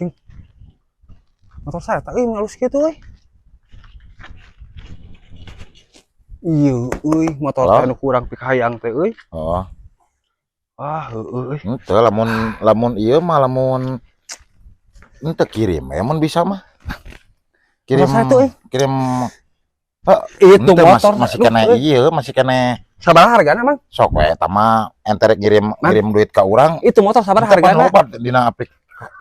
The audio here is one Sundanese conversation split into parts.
King. Motor saya tak euy halus kitu euy. Iya euy, motor Halo? Teh anu kurang pikahayang teh euy. Oh, Ah, heueuh euy. Henteu, lamun lamun ieu mah, lamun henteu kirim ya, mun bisa mah. Kirim. Motor saya tuh, eh. Kirim. Itu henteu, motor masih lu, kena euy. Ieu masih kena. Sabaraha hargana, Mang? Sok we eta mah, ente rek ngirim Mang? Ngirim duit ka urang. Itu motor sabaraha Henteu pan hargana? loba dina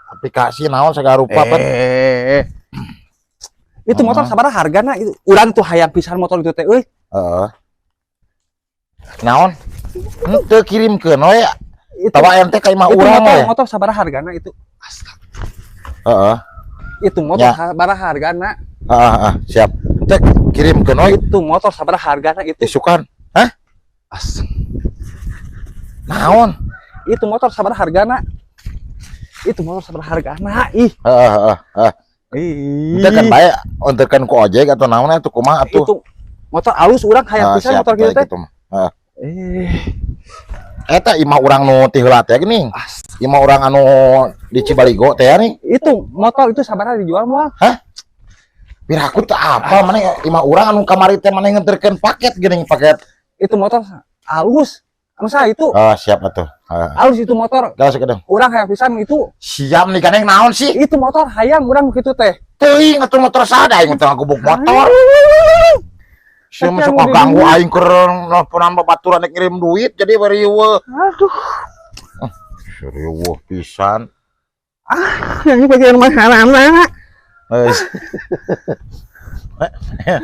aplikasi naon segala rupa pan. Eh. Itu motor sabaraha hargana itu? Urang tuh hayang pisan motor itu teh euy. Heeh. Naon? Henteu, kirimkeun we. Itu, Tawa ente ka imah itu urang motor, we. Motor sabaraha hargana itu? Astaga. Heeh. Itu motor Ya. sabaraha hargana? Heeh, heeh, siap. Ente kirimkeun we. Itu motor sabaraha hargana itu? Isukan. Hah? As. Naon? Itu motor sabaraha hargana? Itu motor sabaraha hargana? Ih. Heeh, heeh, heeh. Ih. Ente kan bae ontekeun ku ojek atau naon atuh, kumaha atuh? Itu motor alus, urang hayang Ah, pisan siap, motor gitu baik teh. gitu mah. Heeh. Eh, Eta imah urang nu ti heula teh geuning. As. Imah urang anu di Cibaligo teh nih. Itu motor itu sabaraha dijual moal? Piraku teu apa maneh imah urang anu kamari teh maneh nganterkeun paket geuning, paket. Itu motor alus. Anu saya itu Oh, siap atuh. Heeh. alus itu motor. Gas kedeng. Urang hayang pisan itu. Siap nih kaneng, naon sih? Itu motor hayang urang begitu teh. Teuing atuh, motor sada aing teh ngagubuk motor. Sia mah Tapi sok anu ganggu di- aing keur nelponan babaturan rek ngirim duit jadi bariweuh. Aduh, Seriweuh pisan. yang ini bagian makanan. Geus.